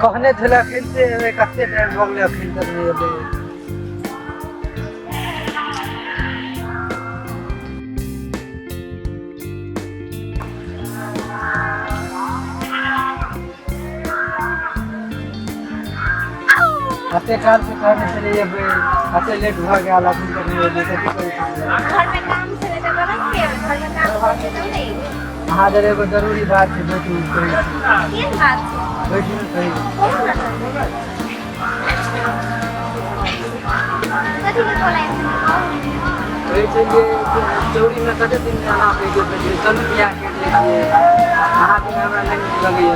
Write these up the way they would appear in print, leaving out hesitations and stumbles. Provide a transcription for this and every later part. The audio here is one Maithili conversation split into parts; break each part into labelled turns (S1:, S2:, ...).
S1: कहने छलै अखन से एबै, कते टाइम भऽ गेलै अखन तक नहि एलै। कते काल से कहने छलियै एबै, कते लेट भऽ गेल, अखन तक नहि एलै, कथी करै छलियै?
S2: घरमे काम छलै तऽ केना के घरमे काम करै तब ने एबै।
S1: अहाँ जरे एगो जरूरी बात छै, बैठू कहै छी।
S2: केहन बात छै?
S1: बैठू ने कहै छी।
S2: कहू ने तऽ। कथी के बोलाइ छै, कहू।
S1: कहै छलियै चौरीमे कते दिन अहाँ कहि देलियै चलू बियाह करि लै छियै, अहाँके हमरा नहि नीक लगैए।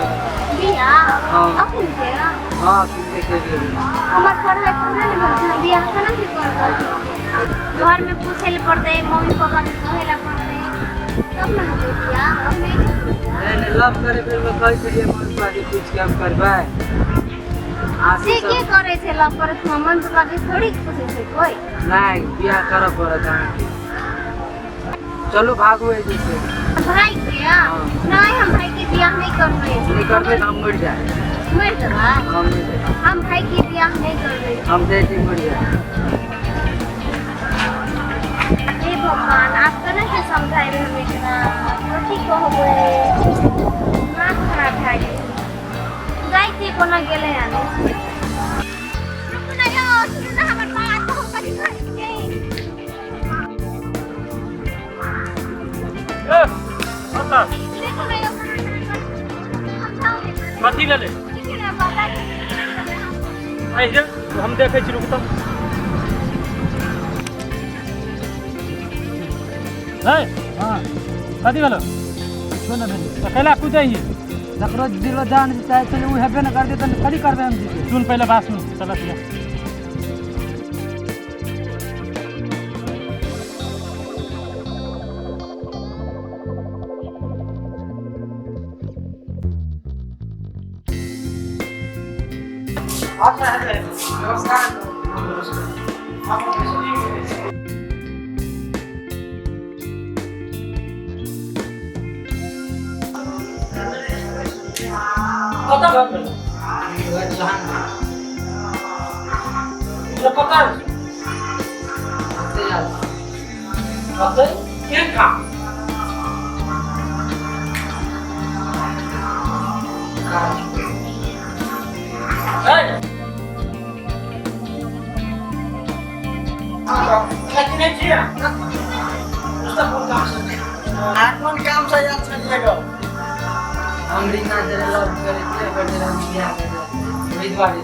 S2: बियाह?
S1: हँ।
S2: अखन के?
S1: हँ, सुनते करि लेबै।
S2: हमर पढ़ाइ पूरा नहि भेल छै, बियाह केना के करबै? घरमे पूछै लए पड़तै, मम्मी पापा के कहै लए पड़तै, तब ने हेतै बियाह। हम नहि करबै बियाह।
S1: नहि नहि, लव करै बेरमे कहै छलियै मम्मी पापाके पूछि के हम करबै। अहाँ
S2: से के
S1: सब
S2: करै छै लव करै छै, मम्मी पापा के थोड़ी पूछै छै कोइ।
S1: नहि, बियाह करऽ पड़त अहाँके। चलू भागू एहि से।
S2: भाई के? नहीं, हम भाई के बियाह नहीं करबै।
S1: नहि करबै तऽ हम मरि जायब।
S2: मरि जेबै?
S1: हम मरि जायब।
S2: हम भाई के बियाह नहीं करबै।
S1: हम जाइ छी, मरि जायब।
S2: हे भगवान, आब केना के समझाइब हम एकरा? कथी कहबै? दिमाग खराब भए गेल। जाइ छियै, कोना गेलै हन। रुकू ने यौ, सुनू ने हमर बात, हम कथी कहै छियै। देखू ने यौ, समझाउ ने।
S3: कथी भेलै?
S2: देखियौ ने, बाबा के।
S3: आइ हम देखै छी, रुकू तऽ। है।
S1: हँ।
S3: कथी भेलो?
S1: किछो नहि भेलै।
S3: तऽ कैला कुदै ही?
S1: जकरो दिलो जान चाहै छलै ओ हेबे नहि करतै तऽ कथी करबै हम जीके?
S3: सुन, पहिले बात सुन, चल पिया।
S1: नमस्कार।
S3: कतऽ घर भेलो तोरा? पता है कतऽ केहन काम? है। खेती नहि छियै उसका कोन काम से?
S4: अहाँ कोन काम से आयल छलियै गो?
S1: हम रीना जरे लव करै छियै, ओकर जरे हम बियाह करबै, ओहि दुआरे।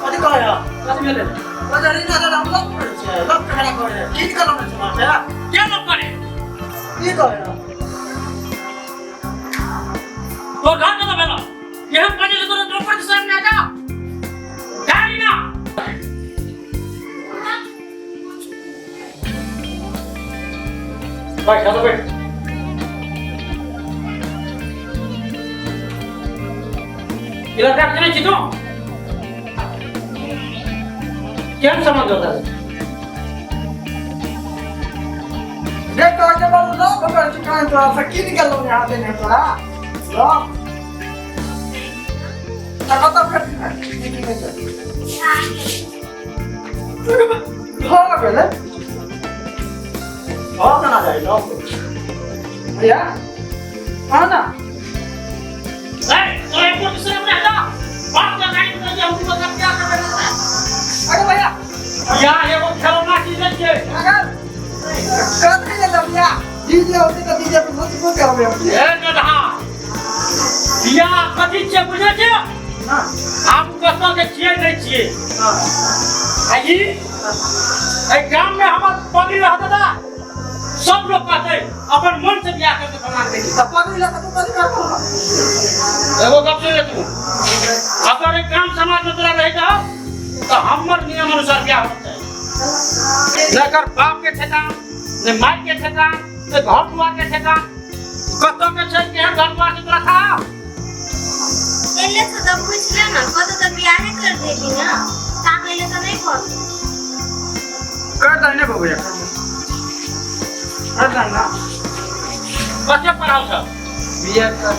S4: कथी कहै?
S3: कथी भेलै?
S4: कहै रीना जरे हम लव करै छियै, लव ककरा करै? की निकलल छै बाटे?
S3: के लोग करे?
S4: की कहै?
S3: तोर घर कतऽ भेलो? एहन बजे से तोरा द्रौपदी शरण में आ जा गाड़ी ना। बैठ, चलो बैठ। ई लड़का के चिन्है छी तू? केहन संबंध होता है?
S4: रे कहै के बाबू लव करै छी काहे तोरा से? की निकलल यहाँ देने तोरा लव? तऽ कतऽ भेट की नहि छै भऽ गेलै? भऽ केना जाइ लव भैया? हाँ ना।
S3: ए, तोरा एको शरम नहीं जा बात का गाड़ी में हम मतलब क्या करबै?
S4: अरे भैया।
S3: या एगो खेलौना चीज नहि छै।
S4: अगर कथी ले भैया, डीजे होते तऽ डीजे पे नचबो करबै हम।
S3: ए गधा, बियाह कथी छियै बुझै छियै?
S4: ना।
S3: आब कतऽ के छियै नहि छियै।
S4: हाँ।
S3: आ ई एहि गाम में हमर पगड़ी रहत दादा, सब लोग कहते अपन मन से बियाह करके फलान के।
S4: तऽ पगड़ी लऽ कऽ तू कथी करबो?
S3: एगो गप सुन ले तू, अगर एक गाम समाज में तोरा रह जाओ तो हमर नियम अनुसार बियाह होते, न एकर बाप के ठेकान, ने माय के ठेकान, ने घर दुआर के ठेकान। कतऽ के छै, केहन घर दुआर छै, तोरा खा
S2: एले से तऽ पूछ ले ने, कतऽ तऽ बियाहे कर देबी ना, ताकै ले तऽ नहि करतै।
S4: कर दे ने भैया, कर दे ना।
S3: कते पढ़ाउ छ?
S1: बीएड कर।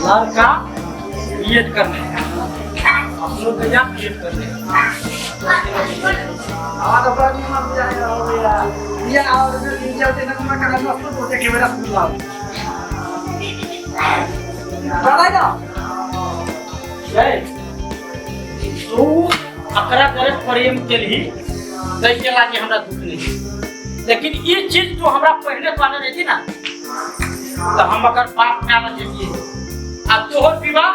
S3: लड़का बीएड करने है, अपनों के यहाँ बीएड करने है।
S4: आवाज अपना नियम जाए हो गया ये और नीचे होते ना मैं करा दोस्तों तो देखे मेरा स्कूल आओ चला ना।
S3: तू अकरा करे प्रेम केलही तैके लागी हमरा दुख नहीं, लेकिन ये चीज जो हमरा पहले कहने रही ना तो हम अगर बाप माय लग जतिए आ तोहर विवाह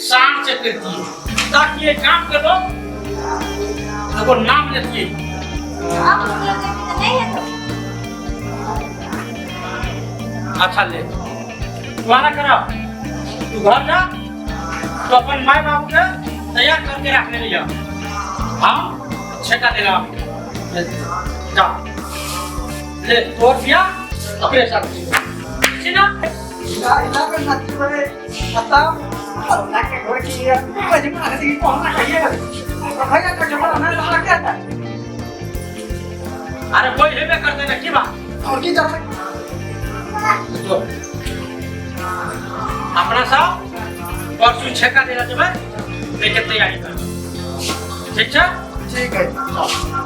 S3: शान से करतिए, ताकि ये काम के लोग एगो नाम लेतिए।
S2: अब उसके तो नहीं है तो
S3: अच्छा ले तुम्हारा करा, तू घर जा तो अपन माय बाबू के तैयार करके रखने लिया, हम छेका देना जा ले तोर बियाह अपने साथ ठीक ना।
S4: इलाका नदी बड़े आता अल्लाह के घर की ये मजमा आने की पहुंचना चाहिए भैया तो जमा ना लगा क्या था।
S3: अरे कोई हेबे कर देना की बात
S4: और की जा
S3: जो अपना साहब परसों छेका देना जब लेके तैयारी कर, ठीक है?
S4: ठीक है।
S3: चल।